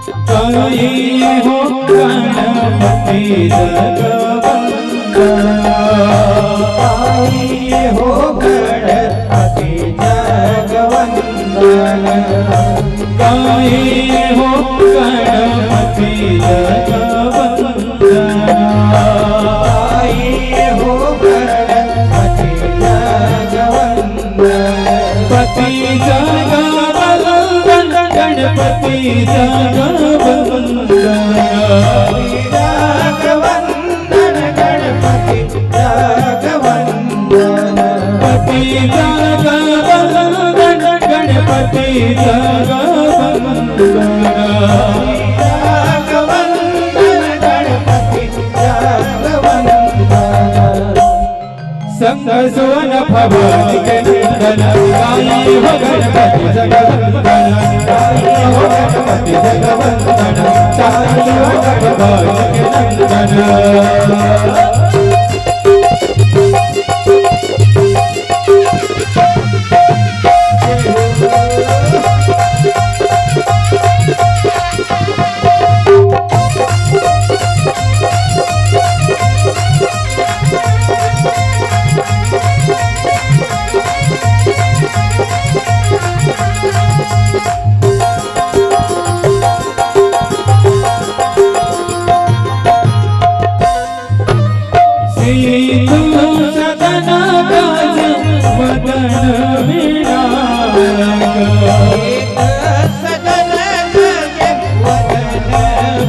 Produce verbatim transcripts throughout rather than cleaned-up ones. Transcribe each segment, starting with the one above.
गाई हो गणपति जगवंदन, गाई हो गणपति जगवंदन, गाई हो गणपति जगवंदन, गाई हो गणपति जगवंदन। पति जगवंदन, गणपति जगवंदन। जगवंदन, गणपति जगवंदन। पति जगवंदन, गणपति जगवंदन। जगवंदन, गणपति जगवंदन। शंख सुवन भवानी के नंदन, गाई हो गणपति जगवंदन, गाई हो गणपति जगवंदन, शंख सुवन भवानी के नंदन। शीतल सदन गज वदन विराग। शीतल सदन गज वदन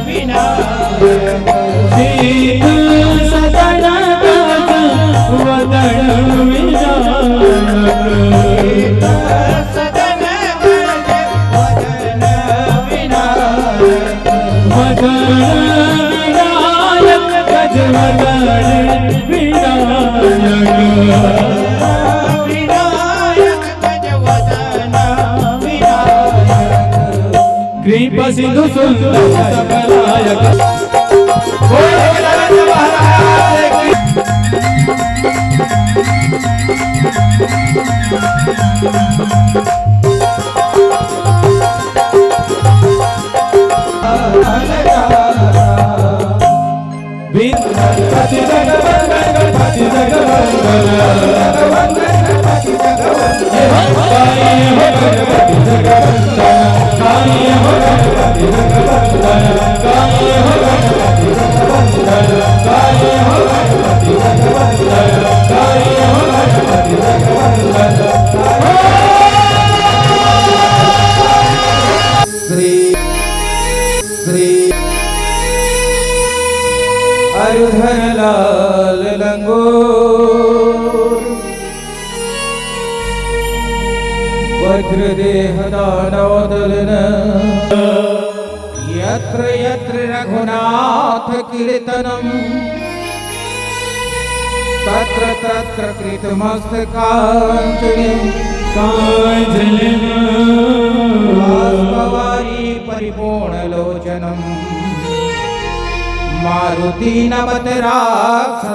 विराग। शीतल सदन गज वदन विराग। शीतल सदन गज वदन विराग। वदन विनायक गज वदन विनायक। विनायक गज वदन विनायक। कृपा सिंधु सुंदर सकलायक। बोलो गजानन महाराज की। गणपति जगवंदन, गणपति जगवंदन, जगवंदन गणपति जगवंदन। गाई हो गणपति जगवंदन, गाई हो गणपति जगवंदन, गाई हो गणपति जगवंदन, गाई हो गणपति जगवंदन, गाई हो गणपति जगवंदन। श्री श्री अरुधर लाल लंगोर वज्रदेह दानव दलन। यत्र यत्र रघुनाथ कीर्तनम तत्र तत्र कृतमस्तकांजलिं। कांजलिं। बाष्पवारी परिपूर्ण लोचनम मारुति नमत राक्षसांतकम।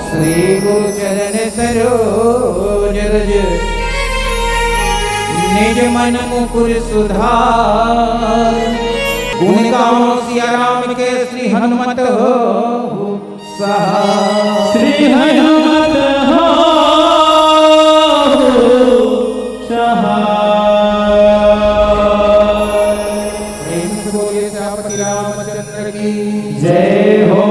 श्री गुरु चरण सरोज रज निज मन मुकुर सुधार। गुण गावो सिया राम के श्री हनुमत हो सहाय। श्री हनुमत हो सहाय। प्रेम से बोलिए सियापति रामचंद्र की जय हो।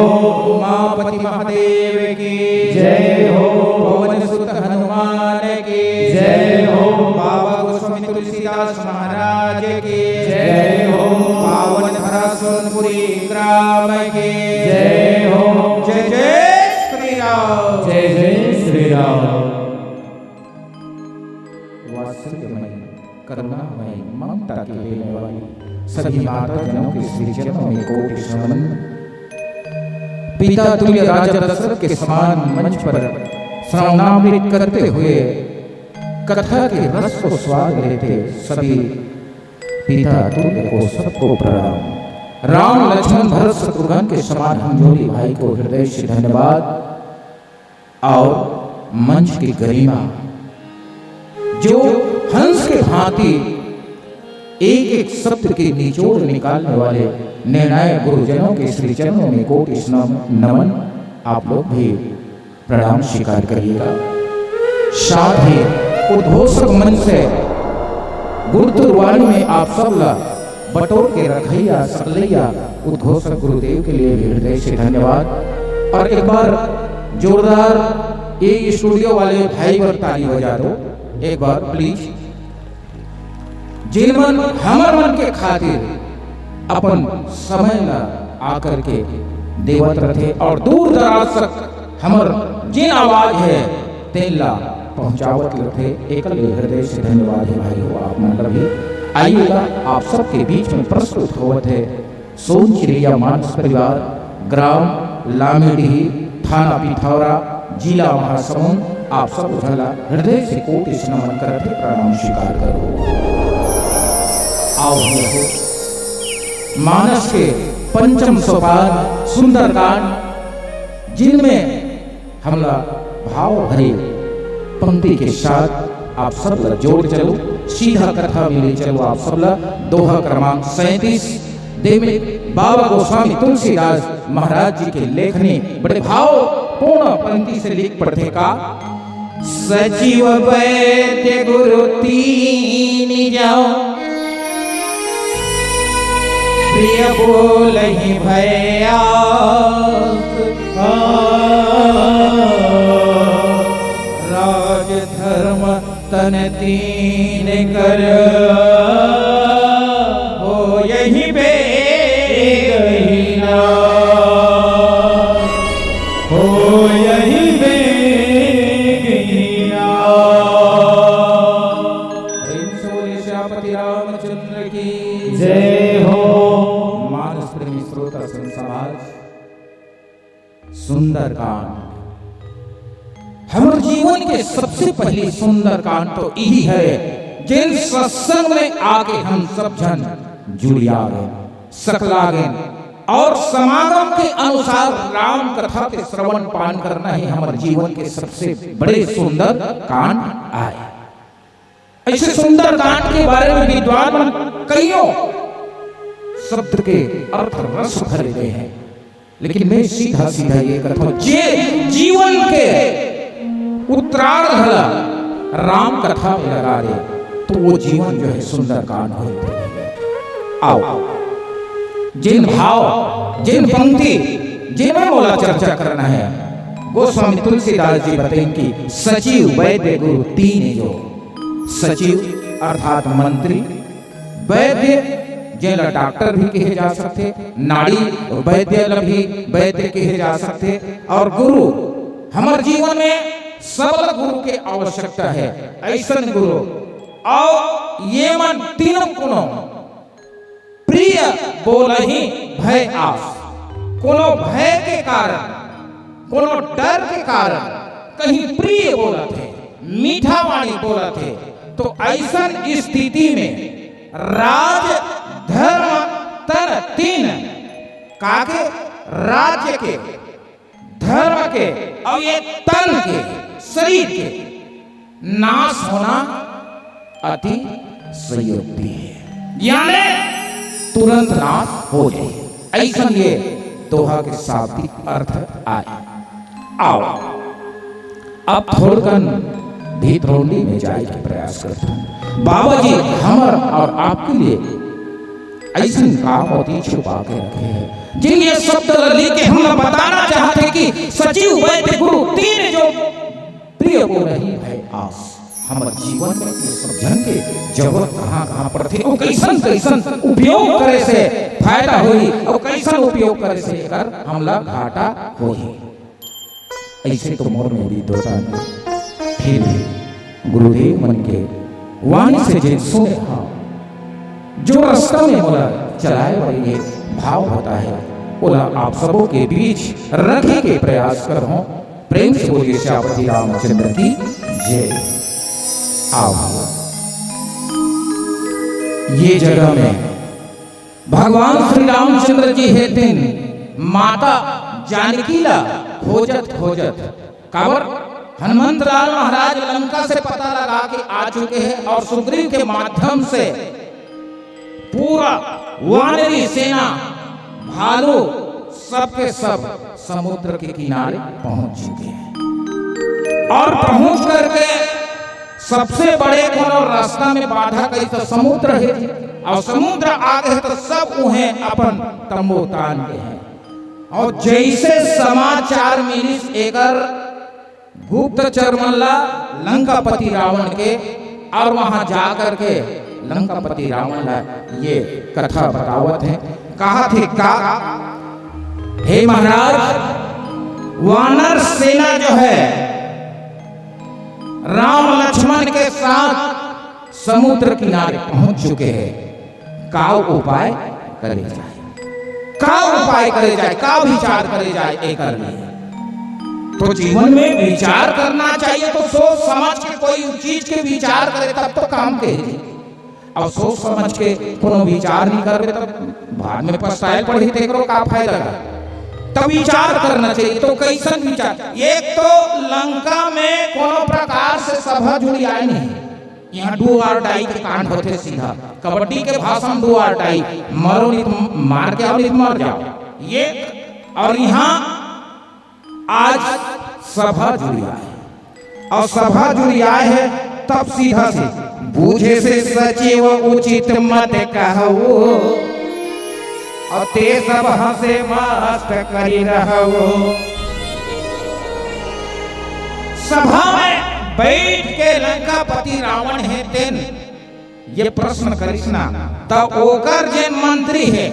उमापति महादेव की जय हो। पवन सुत हनुमान की जय हो। बाबा गोस्वामी तुलसीदास महाराज की जय हो। पावन धरा सोनपुरी ग्राम की जय हो। जय जय श्री राम। जय जय श्री राम। वात्सल्यमय, करुणामय, ममता की देने वाली सभी माता जनों के श्री चरणों में कोटि नमन। पिता तुल्य राजा दशरथ के समान मंच पर श्रवणामृत करते हुए कथा के रस को स्वाद लेते सभी पिता तुल्य को सबको प्रणाम। राम लक्ष्मण भरत शत्रुघ्न के समान हम जोड़ी भाई को हृदय से धन्यवाद। और मंच की गरिमा जो हंस के भांति एक एक शब्द के निचोड़ निकालने वाले निर्णायक गुरुजनों के श्री चरणों में कोटि नमन। आप लोग भी प्रणाम स्वीकार करिएगा। साथ ही उद्घोषक मंच से गुरुतुरवाणी में आप सब ला बटोर के रखैया सकलैया उद्घोषक गुरुदेव के लिए भी हृदय से धन्यवाद। और एक बार जोरदार ये स्टूडियो वाले भाई बर ताली बजा दो एक बार प्लीज। जिन मन हमर मन के खातिर अपन समय ला आकर के देवत रथे और दूर दराज तक हमर जिन आवाज है तेन ला पहुंचावत रथे, एकर लिए हृदय से धन्यवाद है भाई हो आप मन ला भी। आइएगा, आप सबके बीच में प्रस्तुत होवत है सोन चिरैया मानस परिवार, ग्राम लामेडीह, थाना पिथौरा, जिला महासमुंद। आप सब झन ला हृदय से कोटि नमन करत हे, प्रणाम स्वीकार करो। आओ भैया हो, मानस के पंचम सोपान सुंदरकांड, जिनमें हमला भाव भरे पंक्ति के साथ आप सब ला जोड़ चलो, सीधा कथा में ले चलो आप सब ला। दोहा क्रमांक सैंतीस, देमे बाबा गोस्वामी तुलसीदास महाराज जी के लेखनी बड़े भावपूर्ण पंक्ति से लिख पढ़थे का, सचिव वैद्य गुरु तीन जो, प्रिय बोलहि भय आस। राज धर्म तन तीन कर, होयहि बेगहि नाश। होयहि बेगहि नाश। प्रेम से बोलिए सियापति रामचंद्र की जय हो। मानस प्रेमी श्रोता संत समाज, सुंदरकांड हमर जीवन के सबसे पहली सुंदरकांड तो यही है, जेन सत्संग में आके हम सब झन जुड़िया गए, सकला गए और समागम के अनुसार राम कथा के श्रवण पान करना ही हमर जीवन के सबसे बड़े सुंदर कांड आए। ऐसे सुंदर कांड के बारे में विद्वान मन कइयों शब्द के अर्थ रस भरे गए हैं, लेकिन मैं सीधा सीधा ये कहता हूं, जे जीवन के उत्तरार्ध ला राम कथा में लगा दे, तो वो जीवन जो है सुंदर कांड हो। आओ, जिन भाव, जिन पंक्ति, जिनमें मोला चर्चा करना है, गोस्वामी तुलसीदास जी बताइन कि सचिव वैद्य गुरु तीन जो। सचिव अर्थात मंत्री, वैद्य जेला डॉक्टर भी कहे जा सकथे, नाड़ी वैद्य ला भी वैद्य कहे जा सकथे, और गुरु हमर जीवन में सबला गुरु के आवश्यकता है। ऐसन गुरु और ये मन तीनों कोनो प्रिय बोलहि भय आस। कोनो भय के कारण, कोनो डर के कारण कहीं प्रिय बोलत हे, मीठा वाणी बोलत हे, तो ऐसन स्थिति में राज धर्म तन तीन काके राज्य के धर्म के और ये तन के शरीर के नाश होना अति संयुक्ति है, यानी तुरंत नाश हो जाए। ऐसा ये दोहा के शाब्दिक अर्थ आए। आओ, अब थोड़कन भीतरौंडी में जाए के प्रयास करते हैं। बाबा जी हमर और आपके लिए ऐसन का मोती छुपा के रखे हैं, जिन ये शब्द ला लिख के हम बताना चाहते हैं कि सचिव वैद्य गुरु तीन जो प्रिय बोलहि भय आस। हमर जीवन में ये सब झन के जरूरत कहाँ कहाँ पड़थे, वो कैसन कैसन उपयोग करे से फायदा होही, और कैसन उपयोग करे से एकर हमला घाटा होही। ऐसे तो मोर में भी दो तान, फिर भी गुरुदेव मन के वाणी से जिन सुने हा, जो रास्ता में मोला चलाए बर ये भाव होता है, ओला आप सबों के बीच रखे के प्रयास करहूं। प्रेम से बोलिए सियापति रामचंद्र की जय। आओ, ये जगह में भगवान श्री रामचंद्र जी हे तेन माता जानकी ला खोजत खोजत, काबर हनुमंत लाल महाराज लंका से पता लगा के आ चुके हैं और सुग्रीव के माध्यम से पूरा वानरी सेना, भालू, सबके सब समुद्र के किनारे पहुंच चुके हैं। और पहुंच करके सबसे बड़े कोनो रास्ता में बाधा कही तो समुद्र है, और समुद्र आगे है तो सब उहें अपन तंबू तान के हैं। और जैसे समाचार मिलिस एकर गुप्तचर मन ला लंकापति रावण के, और वहां जा करके लंकापति रावण ला ये कथा बतावत है। कहा थे का, हे महाराज, वानर सेना जो है राम लक्ष्मण के साथ समुद्र किनारे पहुंच चुके हैं। का उपाय करे जाए, का उपाय करे जाए, का विचार करे जाए एकर लिए? तो जीवन में विचार करना चाहिए, तो सोच समझ के कोई चीज के विचार करे तब तो काम के जी। और सोच समझ के कोनो विचार नहीं करबे तब बाद में पछताए पड़ही, तेकरो का फायदा का? तब विचार करना चाहिए। तो कैसन विचार? एक तो लंका में कोनो प्रकार से सभा जुड़ी आए नहीं, यहाँ do or die के कांड होथे सीधा। कबड्डी के भाषा में do or die, मरो नहीं तो मार के आओ, नहीं तो मर जाओ। ये और यहाँ आज सभा जुड़ी आए और सभा जुड़ी आए है तब सीधा से बूझे से सचिव उचित मत कहू और ते सब हंसे मस्त करी रहू। सभा में बैठ के लंकापति रावण हे तेन ये प्रश्न करिस ना, त ओकर जेन मंत्री हे,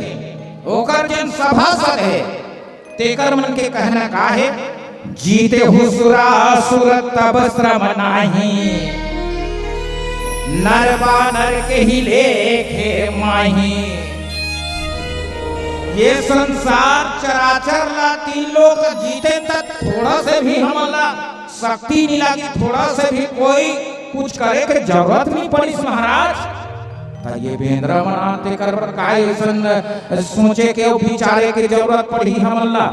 ओकर जेन सभासद हे, तेकर मन के कहना का हे? जीते हु सुरासुर तब श्रम नाही, नर बानर के ही लेखे माही। ये संसार चराचर ला तीन लोक जीते तक थोड़ा से भी हमला शक्ति नहीं लगी, थोड़ा से भी कोई कुछ करे के जरूरत नहीं पड़िस महाराज। त ये बेंदरा मन आते कर बर काय अइसन सोचे के अउ विचारे के जरूरत पड़ही हमन ला?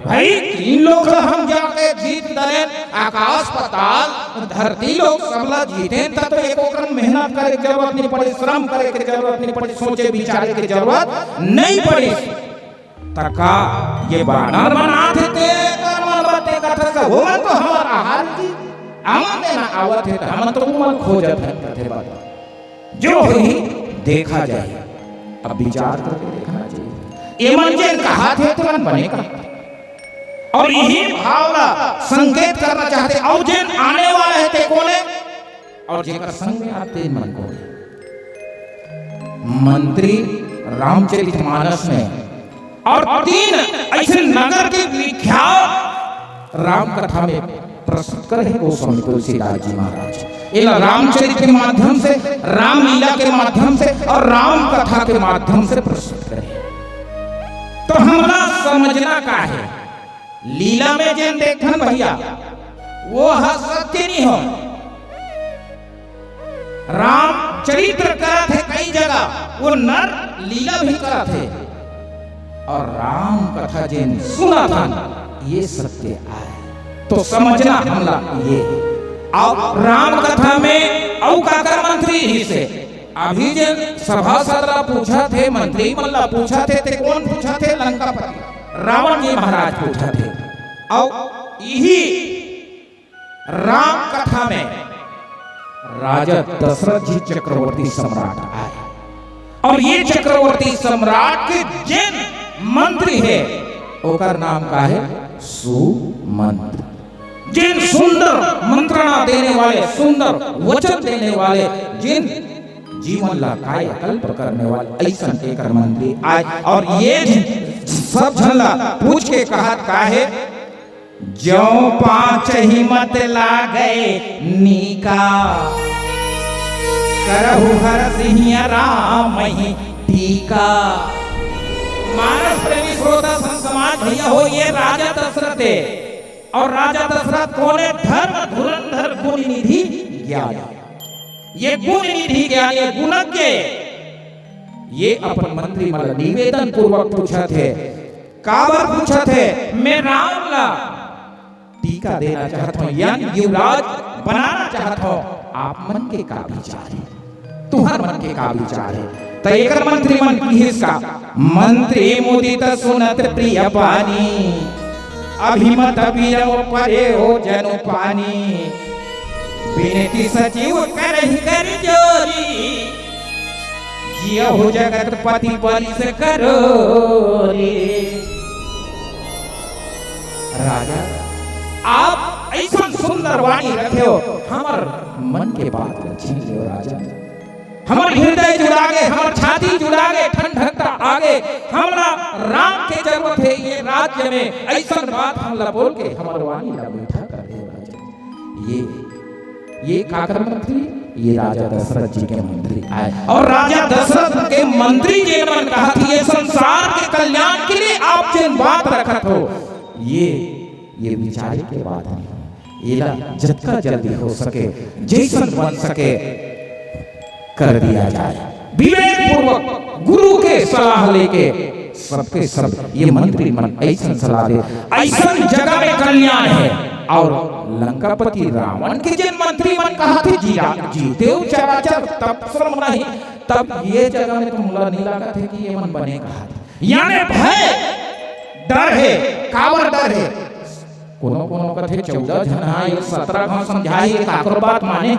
भाई, तीन लोक ला हम जाके जीत डरेन, आकाश पाताल धरती लोक सबला जीतेन, त तो एको कन मेहनत करे के जरूरत नहीं पड़िस, श्रम करे के जरूरत नहीं पड़िस, सोचे विचारे के जरूरत नहीं पड़िस। त का ये बानर मन आथे ते कर मन बाते कथस का, वो मन तो हमर आहार जी, हमन देना आवत हे, त हमन तो उमन खोजत हन कथे बता। जो होही देखा जाए, अब विचार करके देखना चाहिए। ये मन जेन कहा थे ते मन बने का, और यही भाव ला संकेत करना चाहते, और जेन आने वाला है ते कोने, और जेकर संग में आते मन को मंत्री रामचरितमानस में और तीन ऐसे नगर के विख्यात राम कथा में प्रस्तुत करे गोस्वामी तुलसीदास जी महाराज। एला रामचरित के माध्यम से, रामलीला के माध्यम से और राम कथा के माध्यम से प्रस्तुत करे। तो हमला समझना का है, लीला में जेन देखन भैया, वो ह सत्य नहीं हो। राम चरित्र करत हे कई जगह, वो नर लीला भी करत हे, और राम कथा जेन सुनत हन, ये सत्य आय। तो समझना हमला ये। अब राम कथा में अउ काकर मंत्री ही से, अभी जे सभासद ला पूछत हे, मंत्री मन ला पूछत हे, ते कोन पूछत हे? लंकापति रावण जी महाराज पूछत हे। अउ यही राम कथा में राजा दशरथ जी चक्रवर्ती सम्राट आय, और ये चक्रवर्ती सम्राट के जेन मंत्री हे, ओकर नाम का हे? सुमंत। जेन सुंदर मंत्रणा देने वाले, सुंदर वचन देने वाले, जेन जीवन ला कायाकल्प करने वाले, ऐसन एकर मंत्री आय। और ये सब झन ला पूछ के कहत का हे, "जौ पाँच ही मत लागे नीका, करहु हर सिंह राम ही टीका।" मानस प्रेमी श्रोता संत समाज भैया हो, ये राजा दशरथ हे। और राजा दशरथ कोने? धर्म धुरंधर गुण निधि ज्ञान। ये गुण निधि ज्ञान, ये गुणज्ञ, ये अपन मंत्री मन ला निवेदन पूर्वक पूछत हे। काबर पूछत हे? मैं राम ला टीका देना चाहत हव, यानी युवराज बनाना चाहत हव, आप मन के का विचार हे? तुहर मन के का विचार हे? त एकर मंत्री मन किहिस का, "मंत्री मुदित सुनत प्रिय बानी, अभिमत विरम परे हो जनु पानी, बिनती सचिव करहि कर जोरी, जियहु जगतपति बलिस करोरी।" राजा, आप अइसन सुंदर वाणी रखे हो, हमर मन के बात ल छीन लेव राजा। हमर हृदय जुड़ा गे, हमर छाती जुड़ा गे, ठंडकता आ गे। हमला राम के जरूरत हे ये राज्य में, अइसन बात हमला बोल के हमर वाणी ला मीठा कर दे राजा। ये, ये काकर मंत्री? ये राजा दशरथ जी के मंत्री आय। अउ राजा दशरथ के मंत्री जेन मन कहत हे, ये संसार के कल्याण के लिए आप जेन बात रखत हो, ये, ये विचारे के बात नहीं। एला जतका जल्दी हो सके, जइसन बन सके, कर दिया जाए। विवेकपूर्वक गुरु के सलाह लेके सबके सब ये मंत्री मन अइसन सलाह दे, अइसन जगह में कल्याण हे। अउ लंकापति रावण के जेन मंत्री मन कहत हे, "जी रा-, जीतेव चराचर तप श्रम नहीं", तब ये जगह में तो मोला नइ लागत हे कि ये मन बने कहत हे। यानी भय, डर हे, काबर डर हे? कोनो कोनो कथे, "चौदह झन हा, ये सतरा घांव समझाही, ये काकरो बात माने?"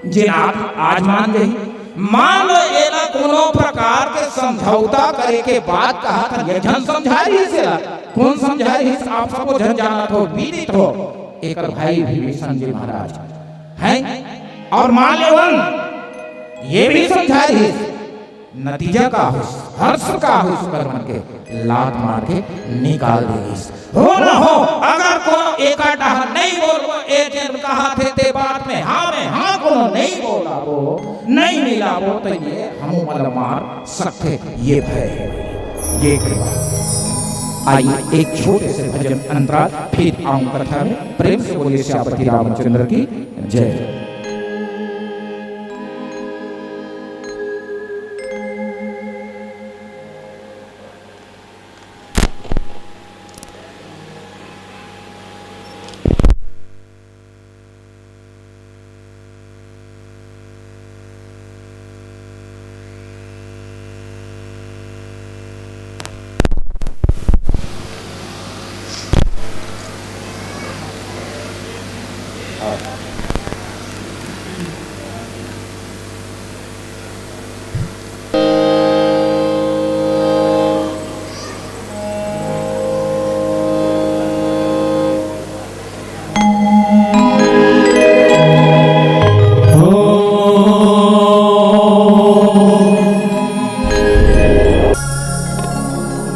जेन आप आज मान जाही। मान लो, एला कोनो प्रकार के समझौता करे के बात कहत हन, एक झन समझाय रिहिस एला। कोन समझाय रिहिस? आप सबो झन जानत हो, विदित हो, एकर भाई विभीषण जी महाराज हे। अउ मान लेवन, ये भी समझाय रिहिस। नतीजा का होइस, हर्ष का होइस, ओकर मन के लात मार के निकाल दे दिस। हो न हो, अगर कोनो एका डहर नइ बोलबो, ए जेन कहत हे ते बात में हाँ में हाँ कोनो नइ बोलाबो, नइ मिलाबो, त ये हमू मन ल मार सकथे, ये भय हे, ये के बात। आइए, एक छोटे से भजन अंतराल, फिर आऊं कथा में। प्रेम से बोलिए सियापति रामचंद्र की जय।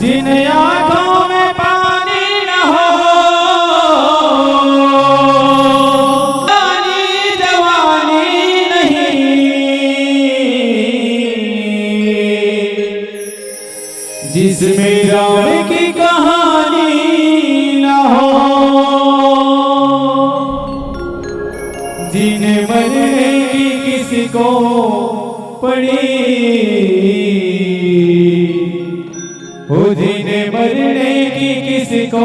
जिन आंखों में पानी न हो, पानी जवानी नहीं। जिसमें राम की कहानी ना हो, जीने मरने की किसी को पड़ी, हो जीने मरने की किसी को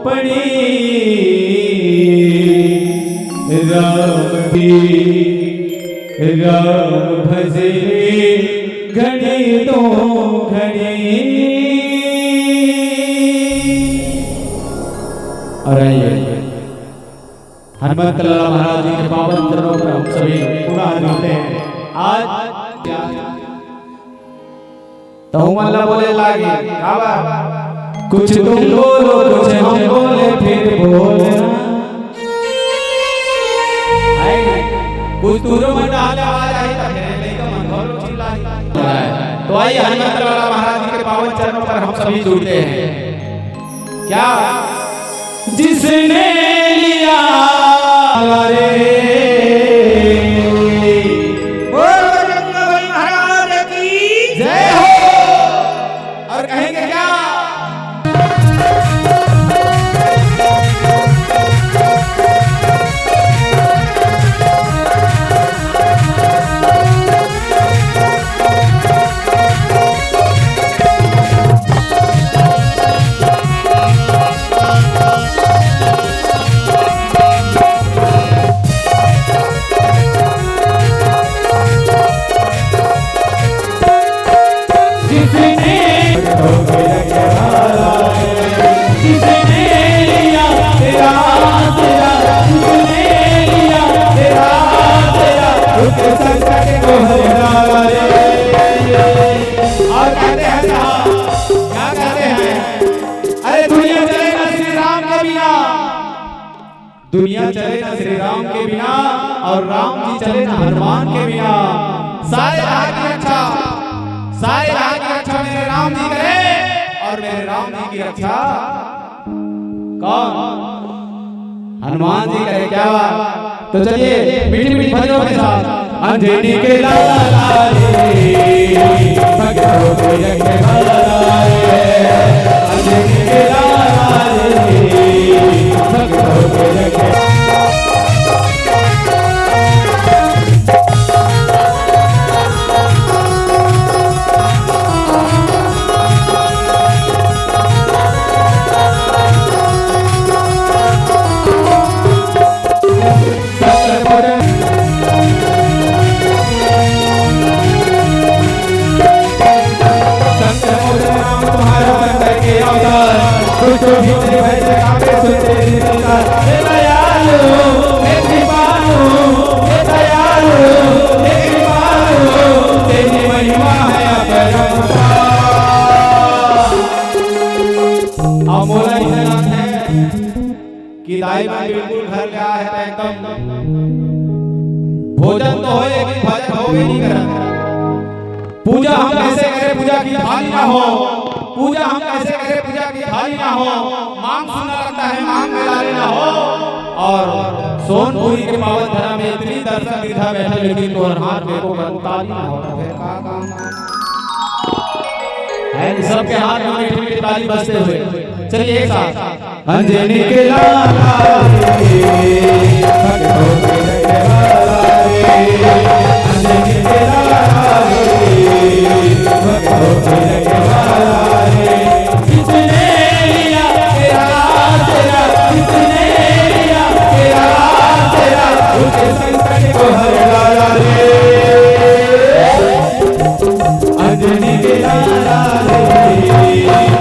पड़ी। राम की राम भजले घड़ी दो घड़ी। और आइए, हनुमंत लाला महाराज जी के पावन चरणों पर हम सभी पुनः जुड़ते हैं। आज तो मन ला बोले लागे, का बा? कुछ तुम बोलो, कुछ हम बोले, फिर बोलना। आए, कुछ दूरो मन डाले आवाज आई, तब मेरे लइका मन घलो चिल्लाई। तो आइए, हनुमंत लाला महाराज जी के पावन चरणों पर हम सभी जुड़ते हैं। क्या? जिसने लिया रे। बोल बजरंग बली महाराज की जय हो। और कहेंगे क्या? संकट को हर डाला रे। और कहते हैं साहब, क्या कहते हैं? अरे दुनिया चले ना श्री राम के बिना, दुनिया चले ना श्री राम के बिना, और राम जी चले ना हनुमान के बिना। सारे जहां की रक्षा, सारे जहां की रक्षा मेरे राम जी करे, और मेरे राम जी की रक्षा कौन? हनुमान जी करे। क्या बात। तो चलिए मीठी मीठी भजनों के साथ। अंजनी के लाला रे, भक्तों को रखे भाला रे। अंजनी के लाला रे, भक्तों को रखे। अमोला इतना कि दाई मन बिल्कुल घर ले आए हैं तो एकदम भोजन तो होए, लेकिन भजन होबे नहीं करत। पूजा हम कैसे करें, पूजा की थाली ना हो। पूजा हम कैसे करें, पूजा की थाली ना हो। मांग सुनना लगता है, मांग मिलाने ना हो। और सोनपुरी के पावन धरा में इतनी दर्शक दीर्घा बैठे, लेकिन तोर हाथ में को कंताली ना हो। तो फिर का काम? है नहीं, सबके हाथ में मीठी मीठी ताली बजते हुए। चलिए एक साथ। अंजनी के लाला रे, भक्तों के रखवाला रे। अंजनी के लाला रे, भक्तों के रखवाला रे। जिसने लिया तेरा आसरा, जिसने लिया तेरा आसरा, उसके संकट को हर डाला रे। अंजनी के लाला रे,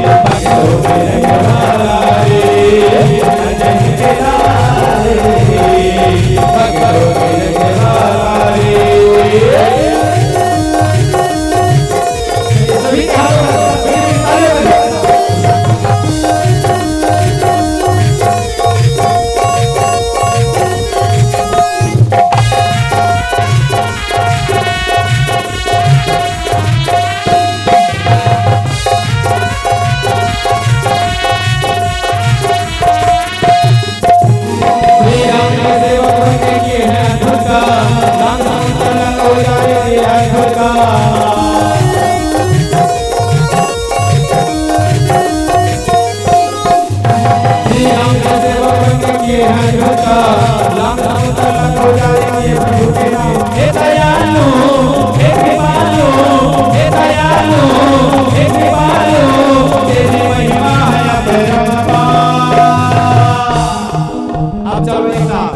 भक्तों के रखवाला रे। अंजनी के लाला रे, भक्तों के रखवाला रे। सभी के हाथों में तालियां बजाओ। श्री राम के सेवक बन के किए हैं अद्भुत काम, राम धाम का लंका उजाड़ दिए हैं अद्भुत काम। श्री राम के सेवक बन के किए हैं अद्भुत काम, राम धाम का लंका उजाड़ दिए प्रभु के नाम। हे दयालु, हे कृपालु, हे दयालु, हे कृपालु, तेरी महिमा है अपरंपार। अब चलो एक साथ।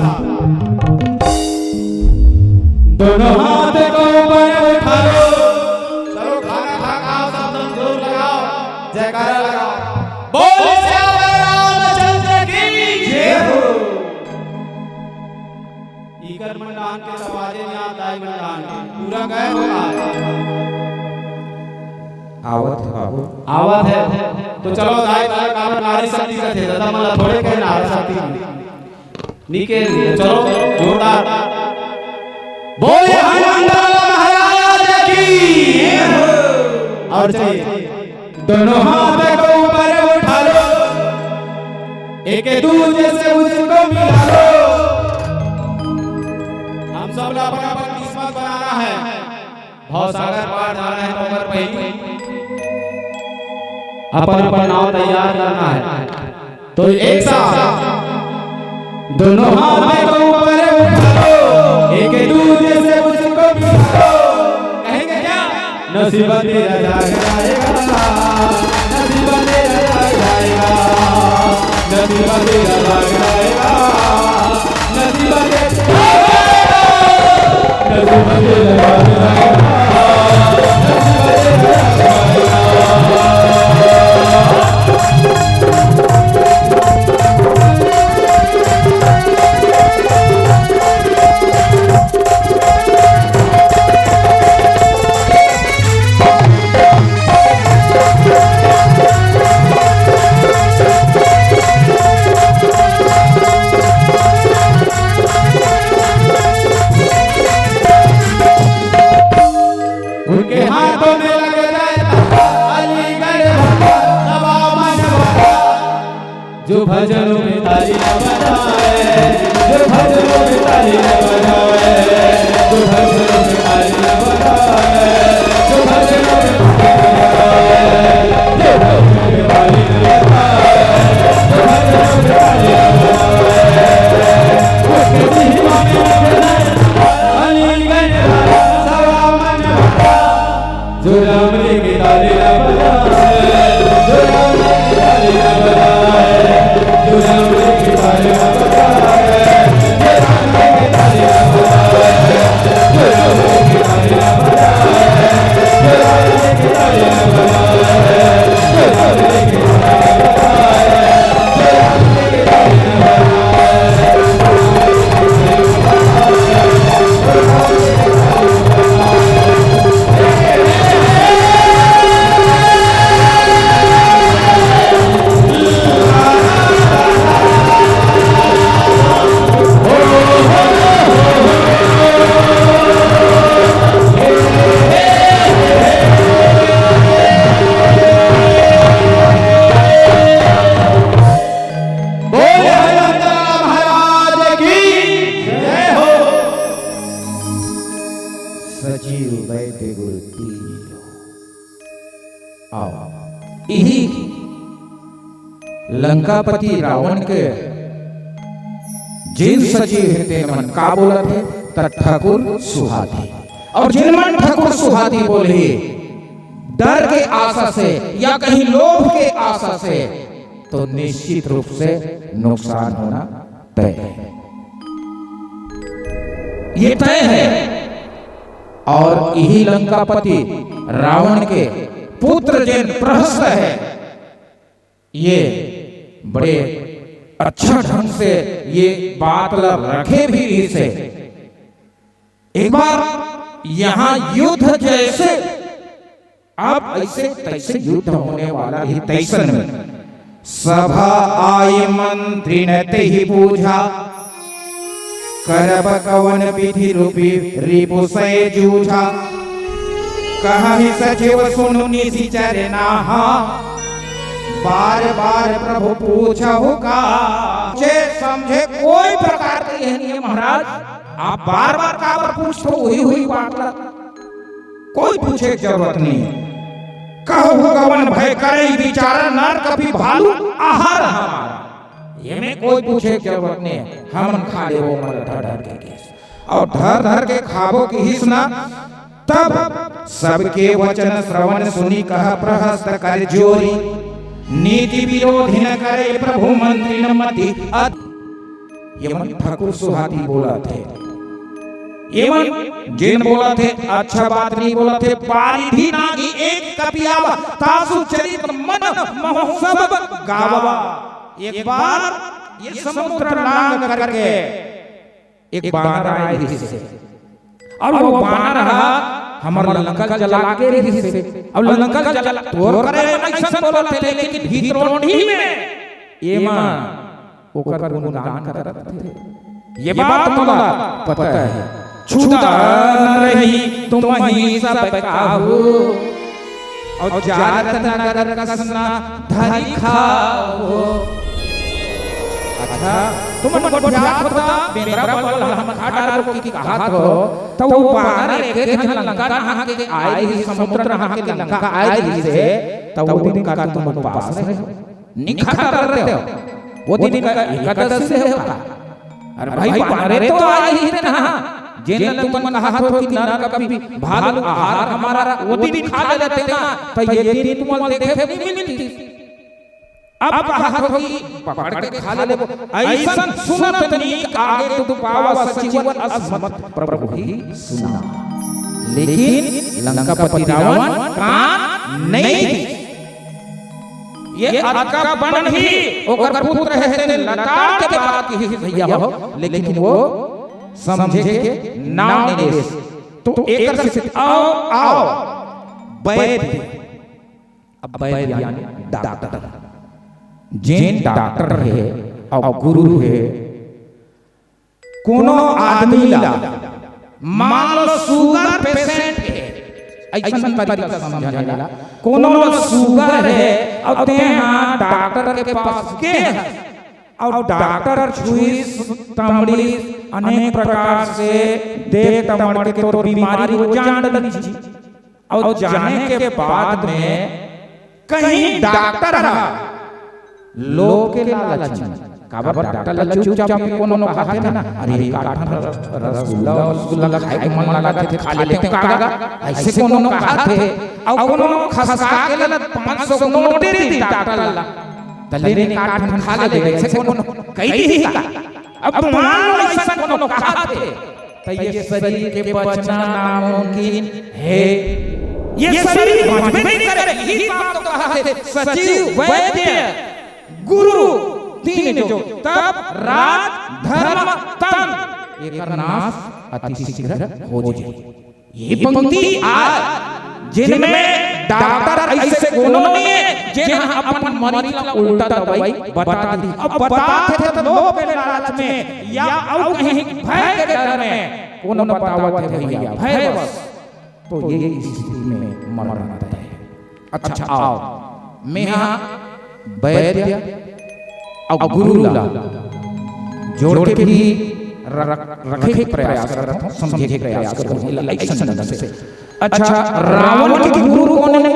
दोनों हाथ को ऊपर उठा लो। चलो खाना खा के आओ, सब जन जोर लगाओ, जयकारा लगाओ। बोल सियावर रामचंद्र की जय हो। इकर मंडान के दरवाजे में आता है मंडान के, पूरा गायब होगा। आवत है बाबू। आवत है। तो चलो, दाई, दाई, काबर नारी शक्ति का थे, दादा, मला थोड़े कहे नारी शक्ति। निके, चलो, जोरदार। बोलिए हनुमान लाला महाराज की। और चाहिए। दोनों हाथ को ऊपर उठा लो, एक दूजे से उसको मिला लो। हम सब ला अपन अपन किस्मत बनाना है, भवसागर पार जाना है, तो ओकर पहली अपन अपन नाव तैयार करना है। तो एक साथ दोनों हाथ को ऊपर उठा लो, एक दूजे से उसको मिला लो। कहेंगे क्या? नसीब तेरा जाग जाएगा, नसीब तेरा जाग जाएगा, नसीब तेरा जाग जाएगा, नसीब तेरा जाग जाएगा, नसीब तेरा जाग जाएगा। भजनों में ताली न बजाए, जो भजनों में ताली न बजाए, जो भजनों में ताली न बजाए, जो भजनों में ताली न बजाए, जो भजनों में ताली न बजाए, जो भजनों में ताली न बजाए, उसके महिमा में अली गंज सवा मन भरा। जो राम जी की ताली न बजाए, जो राम जी की ताली न बजाए, जो राम जी की ताली न बजाए, जो राम जी की ताली न बजाए, जो राम जी की ताली न बजाए, जो राम जी की ताली न बजाए, जो राम जी की ताली न बजाए, जो राम जी की ताली न बजाए। बोले हरिहर महाराज की जय हो। सचिव वैद्य गुरु तीन लोग। आओ, इही लंकापति रावण के जेन सचिव हे, तेन मन का बोलत हे, त ठकुर सुहाती। अउ जेन मन ठकुर सुहाती बोलही, डर के आशा से या कहीं लोभ के आशा से, तो निश्चित रूप से नुकसान होना तय है। ये तय है। अउ इही लंकापति रावण के पुत्र जेन प्रहस्त हे, ये बड़े अच्छा ढंग से ये बात ला रखे भी रिहिस हे। एक बार यहाँ युद्ध जैसे, अब ऐसे तैसे युद्ध होने वाला हे, तैसन में सभा आई मंत्रिन तेहि बूझा, करब कवन विधि रूपी रिपु सै जूझा। कहहि सचिव सुनु निशिचर नाहा, बार बार प्रभु पूछहु का। जे समझे कोई प्रकार के यह नहीं है महाराज, आप बार बार काबर पूछथो, उही उही बात ला। कोई पूछे के जरूरत नहीं है। कहु कवन भय करई बिचारा, नर कपि भालु आहार हमारा। ये में कोई पूछे के जरूरत नहीं है, हमन खा लेबो मन ढर ढर के केस। अउ ढर ढर के खाबो किहिस ना, तब सबके वचन श्रवण सुनि कह प्रहस्त कर जोरी। नीति विरोधी न करे प्रभु मंत्रिन मति अत ये मन ठकुर सुहाती बोलत हे। ये मन जेन बोलत हे, अच्छा बात नहीं बोलत हे। बारिधि नागी एक कपि आवा, तासु चरित मन महु सब गावा। एक बार ये समुद्र लांग करके एक बानर आए रिहिस हे। अउ वो बानर ह हमर लंका ल जला के रिहिस हे। अउ लंका ल जला, तोर करे मन अइसन बोलत हे, लेकिन भीतरोंडी में ये मन ओकर गुणगान करत हे। ये बात मोला पता हे। छुदा न रही तुमहि सब काहू, अउ जारत नगर कस न धरि खाहू। अच्छा, तुमन गोठियात होता, बेंदरा बलवा ल हम खा डारबो कि कहत हो, त वो बानर एके ठन लंका नहा के आए रिहिस, समुद्र नहा के लंका आए रिहिस हे, त वो दिन का तुमन उपास रहे हो? नहीं खाता रहते हो। वो दिन का एकादशी है का? अरे भाई, बानरे तो आए ही थे ना, जेन तुमन कहत हो कि नर कपि भालु आहार हमारा, वो दिन खा लेते ना, तो ये दिन तुमन देखे नहीं मिलती। अब कहत हो कि पकड़ के खा लेबो। अइसन सुनत नीक आगे तुम पावा सचिवन अस मत प्रभु ही सुना। लेकिन लंकापति रावण कान नहीं दी। ये अतका बन भी ओकर पुत्र हे, तेन लताड़ के बात किहिस भैया हो, लेकिन वो समझे के नाम नहीं लेस। तो एकर से आओ, आओ, वैद्य। अब वैद्य यानी डॉक्टर। जेन डॉक्टर हे अउ गुरु हे, कोनो आदमी ला, मान लो शुगर पेशेंट हे, अइसन तरीका समझने ला, कोनो ला शुगर हे अउ तेहा डॉक्टर के पास गे हे, अउ डॉक्टर छुइस, तमड़िस, अनेक प्रकार से देख तमड़ के तोर बीमारी वो जान डरिस जी। अउ जाने के बाद में कहीं डॉक्टर ह लोभ के लालच में, काबर डॉक्टर ला चुपचाप के कोनो कहाथे ना, "अरे, एक आध ठन रस-, रसगुल्ला, रसगुल्ला खाए के मन लागत हे, खा लेते हैं काका," ऐसे कोनो कहाथे, अउ कोनो खसका के ला पाँच सौ के नोट दे दी डॉक्टर ला, "त ले ने, एक आध ठन खा ले," ऐसे कोनो कही दी का? अब मान लो ऐसा कोनो कहाथे, त ये शरीर के बचना नामुमकिन हे। ये शरीर बचबे नहीं करे। यही बात तो कहाथे सचिव, वैद्य, गुरु, तीन जो तप, राज, धर्म, तन, एकर नाश अति शीघ्र हो जाए। ये पंक्ति आय, जेन में डॉक्टर ऐसे कोनो नहीं हे, जेन ह अपन मरीज ला उल्टा दवाई बता दी। अब बताथे त लोभ के लालच में या अउ कहीं भय के डर में कोनो बतावत हे भैया, भय बस। तो ये स्थिति में मरना तय हे। अच्छा, आओ, मेहा वैद्य अउ गुरु ला जोड़ के भी र-, रखे के प्रयास करत हूँ, समझे के प्रयास करत हूँ, एला अइसन ढंग से। अच्छा, रावण के गुरु कोन हे?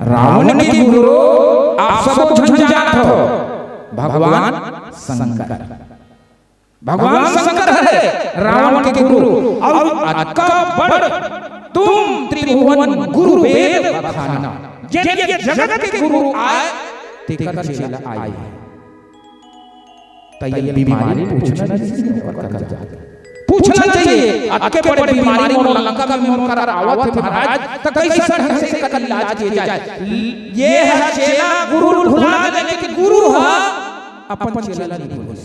रावण के गुरु आप सबो झन जानत हो, भगवान शंकर। भगवान शंकर हे रावण के गुरु, अउ अतका बड़ तुम त्रिभुवन गुरु वेद बखाना, जेन ये जगत के गुरु आय, तेकर चेला आय। त ये बीमारी पूछना चाहिए, ओकर कर जा। पूछना चाहिए, अतके बड़े बीमारी मोर लंका में मोर करा आवत हे महाराज, त कइसन ढंग से एकर इलाज किए जाए? ये ह चेला गुरु भुला देने के गुरु ह अपन चेला नहीं भूलिस।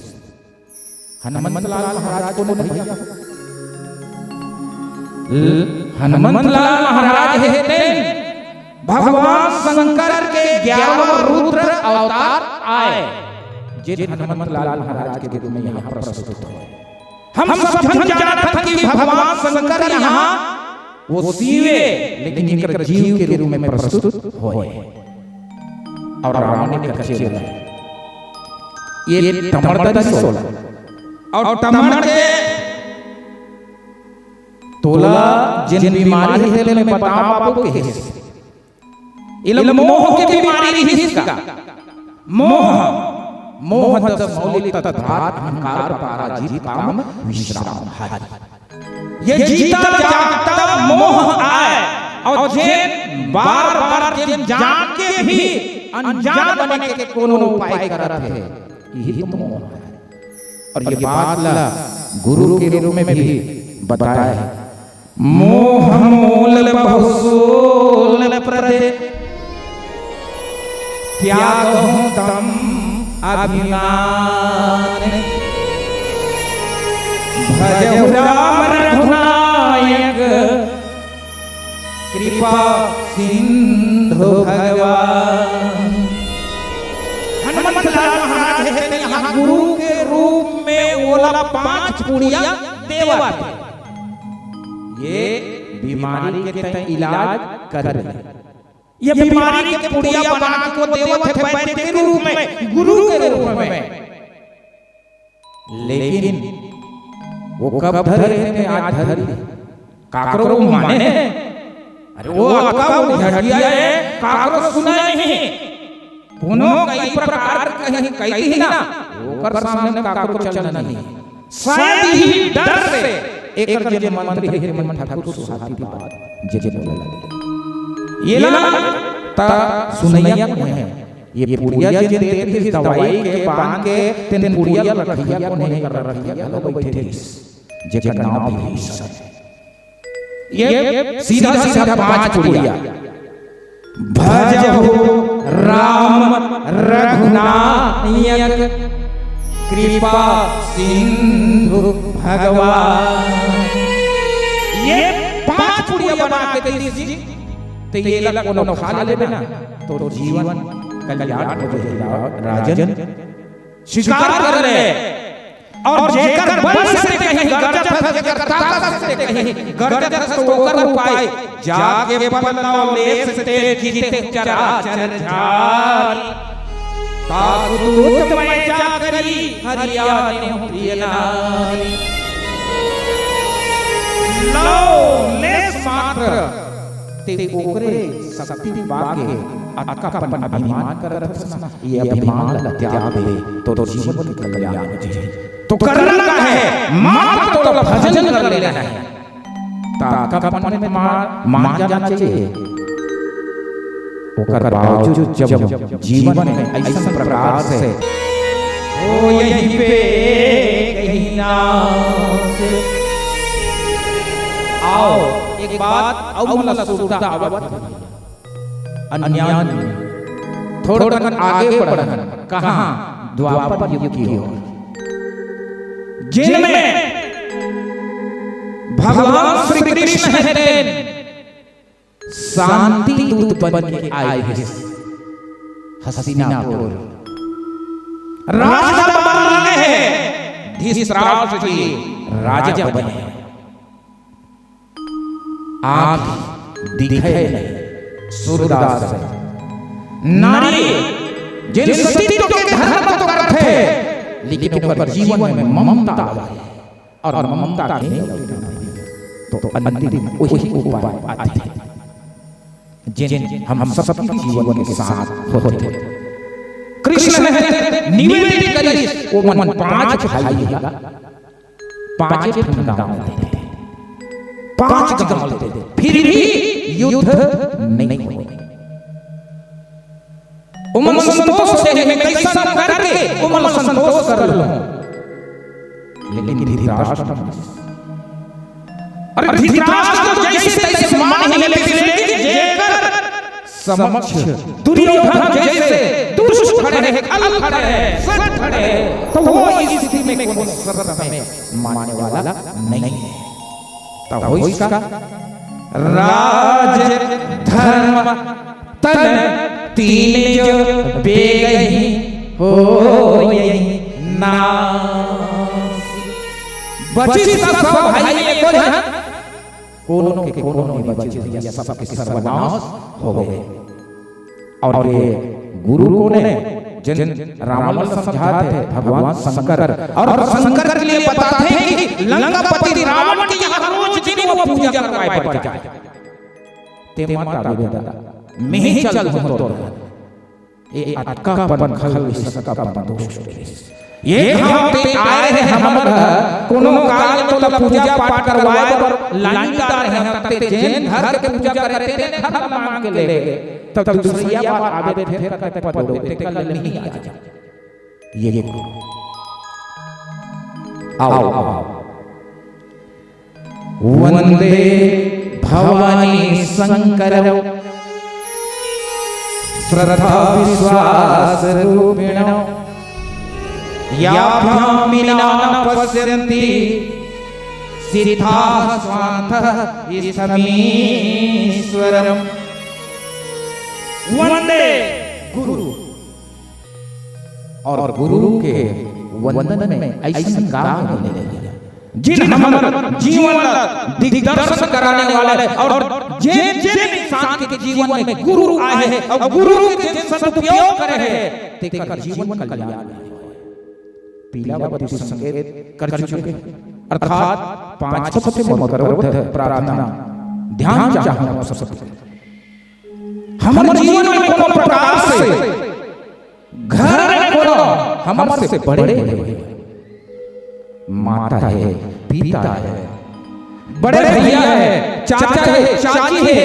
हनुमंत लाल महाराज कोन भैया? ल-, हनुमंत लाल महाराज हे तेन भगवान शंकर के ग्यारहवाँ रुद्र अवतार आय, जे हनुमंत लाल महाराज के रूप में यहाँ प्रस्तुत होय। हम सब झन जानत हन कि भगवान शंकर यहाँ वो शिवे, लेकिन एकर जीव के रूप में प्रस्तुत होय। अउ रावण एकर चेला हे। ये तमड़ दरी सोला। अउ तमड़ के तोला जेन बीमारी हे, तेला मैं बतावँव बाबू, कहिस। एला मोह के बीमारी रिहिस का? मोह, मोह दस मौलिक तद्धात अहंकार पराजित काम विश्राम हरि। ये जीता जागता मोह आय, अउ जेन बार-बार जेन जान के भी अनजान बने के कोनो उपाय करत हे, यही तो मोह हे। अउ ये बात ला गुरु के रूप में भी बताय हे। मोह मूल बहु सोल प्रदे, त्यागहु तम अभिमान। भजहु राम रघुनायक कृपा सिंधु भगवान। हनुमंत लाल महाराज हे, तेन यहाँ गुरु के रूप में ओला पांच पुड़िया देवत हे। ये बीमारी के तैं इलाज कर ले। ये बीमारी के पुड़िया बना के वो देवत हे वैद्य के रूप में, गुरु के रूप में। लेकिन वो कब धरे हे, आज धरे हे। काकरो माने? अरे वो अतका वो घटिया हे, काकरो सुना नहीं। कोनो कई प्रकार कहीं कही ना, ओकर सामने काकरो चलना नहीं। शायद ही डर से एकर जे मंत्री हे, मन ठाकुर सुहाती बात जे जे बोला लगे। ये ला त सुनैया कोन हे? ये पुड़िया जे देत हे दवाई के बांध के, तेन पुड़िया रखैया कोन हे? कर रखैया घलो बइठे रिहिस, जेकर नाम भी ईश्वर हे। ये सीधा सीधा पांच पुड़िया। भजहु राम रघुनायक कृपा सिंधु भगवान। ये पांच पुड़िया बना के दीस जी, त ये ला कोनो खा लेबे ना, तोर जीवन कल्याण हो जाही राजन। स्वीकार कर ले। अउ जेकर बल से कहीं गरजत हस, जेकर ताकत से कहीं गरजत हस, त ओकर उपाय जाके बल लव लेस ते जिते चराचर जाल। काकुतूत मैं चाकरी हरिया नेहूं प्रिय नारी। लव लेस मात्र ते ओकरे शक्ति पाके अतकापन अभिमान करत हस ना, ये अभिमान ल त्याग दे, तोर जीवन के कल्याण हो जाही। तो करना का है? मात्र तोला भजन कर लेना है। त अतकापन में मान, मान जाना चाहिए। ओकर बावजूद जब जीवन में अइसन प्रकार से हो यहीं पे कहीं ना से आओ, एक बात अउ मोला सुरता आवत अन्यान थोड़कन आगे बढ़न। कहाँ? द्वापर युग की ओर, जिनमें भगवान श्री कृष्ण हे तेन शांति दूत बन के आए हे हस्तिनापुर। राज दरबार में हे धृतराष्ट्र जी राजा बने। आँख दिखे नहीं, सूरदास हे। नारी जिन सतीत्व के धर्म तो करथे, लेकिन ओकर जीवन में ममता आवे अउ ममता के तो अंतिम वही उपाय आथे, जिन हम सबके जीवन के साथ होथे। कृष्ण हे निवेदित करिस, ओमन पांच भाई हे, पांचे ठन गांव लेथे, पांच गांव लेथे, फिर भी युद्ध नहीं होय। ओमन संतोष हे, मैं कइसन करके ओमन संतोष कर लूं। लेकिन धृतराष्ट्र, अरे धृतराष्ट्र तो जैसे तैसे मान ही लेते, लेकिन जेकर समक्ष दुर्योधन जैसे दुष्ट खड़े हे, कल खड़े हे, सट खड़े हे, तो वो इस स्थिति में कोनो शर्त में मानने वाला नहीं हे। तब होइस का? राज धर्म तन तीन जो बेगही होय नास। बचिस सब भाई एको झन, कोनो के कोनो नहीं बचिस भैया, सबके सर्वनाश होगे। अउ ये गुरु कोन हे? जिन रावण ल समझाथे भगवान शंकर, अउ शंकर के लिए बताथे कि लंकापति रावण के यहाँ रोज दिन वो पूजा करवाए बर जाए। ते मत आबे दादा, मैं ही चलहूं तोर। ये अतकापन खल, ये सतकापन दोष। ये घाव ते आए हे हमर घर, कोनो काल तोला पूजा पाठ करवाए बर लाइन डारे हे, तब ते जेन धर के पूजा करे तेने धर ला मांग के ले गे। तब दूसरिया बार आबे फेर कते पद दो, ते कल नहीं आ जा। ये आओ, आओ। वंदे भवानी शंकरौ श्रद्धा विश्वास रूपिणौ। याभ्यां मीनाः पश्यन्ति सिद्धाः स्वान्तः स्थमीश्वरम्। वंदे गुरु। अउ गुरु के वंदन में अइसन का मिले, जिन हमर जीवन ला दिग्दर्शन कराने वाला हे अउ जेन जेन इंसान के जीवन में गुरु आए हे अउ गुरु के जेन सदुपयोग करे हे, तेकर जीवन कल्याण हे। पीलावती संकेत कर चुके हे, अर्थात पांच सबसे मोर प्रार्थना, ध्यान चाहूं आप सबसे। हमर जीवन में कोनो प्रकार से घर में कोनो हमर से बड़े हे, माता हे, पिता हे, बड़े भैया हे, चाचा हे, चाची हे,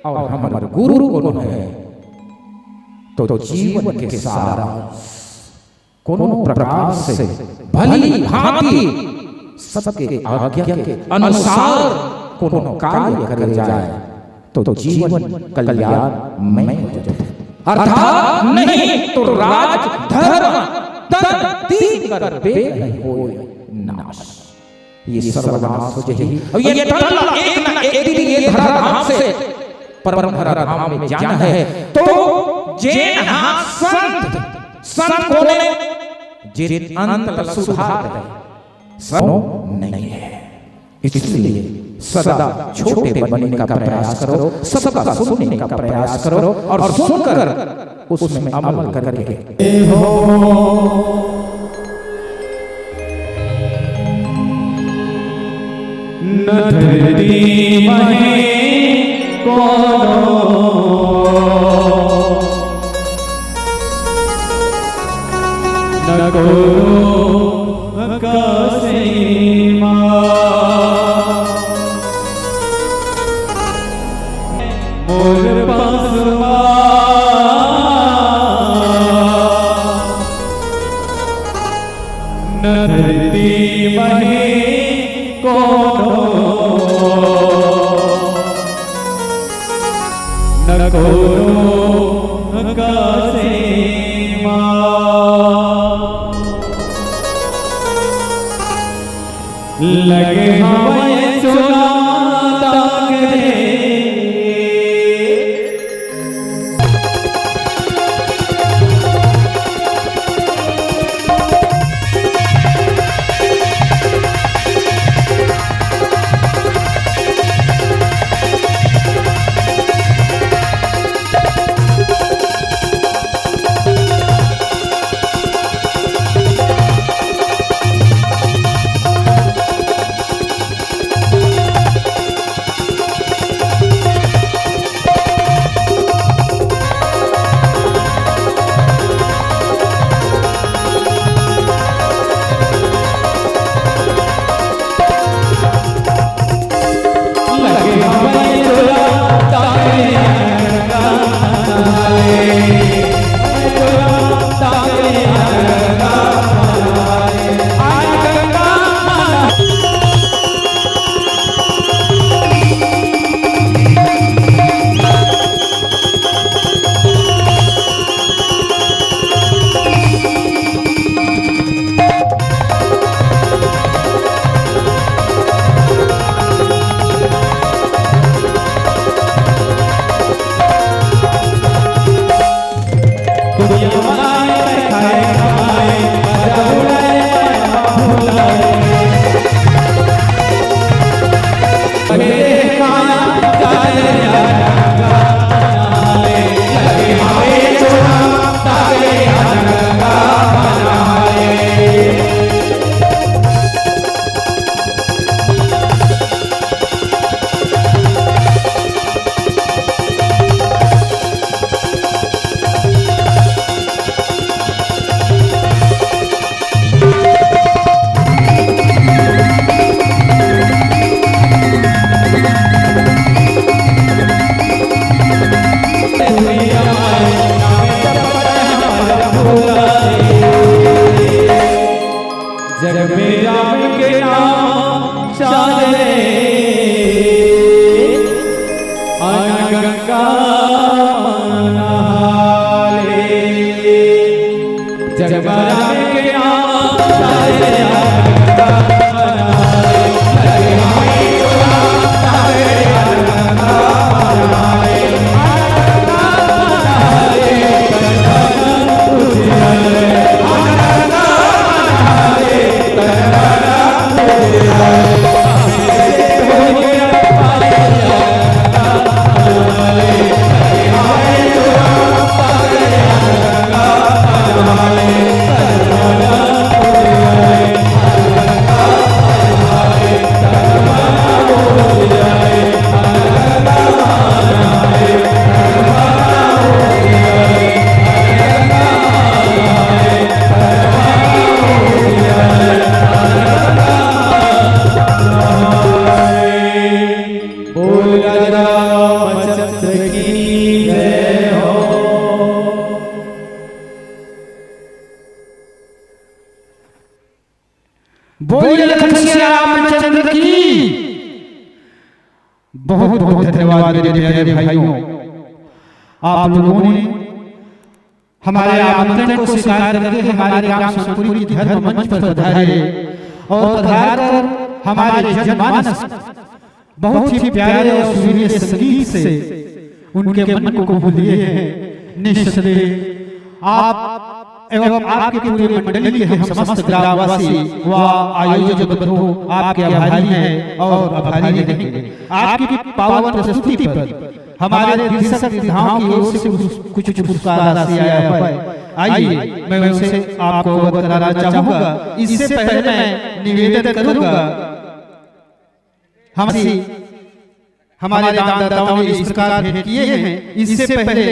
अउ हमर गुरु कोनो हे, तो जीवन के सारा कोनो प्रकार से भली भांति सबके आज्ञा के अनुसार कोनो कार्य करे जाए, तो जीवन कल्याणमय हो जाथे। अर्थात नहीं तो राज धर्म तन तीन कर बेग होय नाश। ये सर्वनाश हो जाही। अउ ये तन ला एक ना एक दिन ये धराधाम से परम धराधाम में जाना हे। तो जेन हा संत, संत कोन हे? जेन अंत ला सुधार दे, सनो नहीं हे। इसलिए सदा छोटे बनने का प्रयास करो, सबका सुनने का प्रयास करो अउ सुनकर उसमें अमल करके। हो न धरती महे कोनो, न कोनो कसेमा। मोर पासवा न धरती महे कोनो, न कोनो कसेमा। लगे हवय चुनाव ताकरे। जग में राम के नाम चाले, अन गंगा नहाले। जग में राम के नाम चाले, अन गंगा नहाले। बोल राजा रामचंद्र की जय हो। बोलिए लखन सिया रामचंद्र की। बहुत बहुत धन्यवाद मेरे प्यारे भाइयों, आप लोगों ने हमारे आमंत्रण को स्वीकार करके हमारे ग्राम सोनपुरी के धर्म मंच पर पधारे और पधार कर हमारे जनमानस बहुत ही प्यारे और सुरीले संगीत से उनके मन को मोह लिए हैं। निश्चित आप एवं आपके पूरे मंडली के हम समस्त ग्रामवासी व आयोजक बंधु आपके आभारी हैं और आभारी रहेंगे। आपकी पावन प्रस्तुति पर हमारे दर्शक दीर्घाओं की ओर से कुछ, कुछ पुरस्कार राशि आया है। आइए, मैं उनसे आपको अवगत कराना चाहूंगा। इससे पहले मैं निवेदन करूंगा, हमसे हमारे दानदाताओं ने इस प्रकार भेंट किए हैं। इससे पहले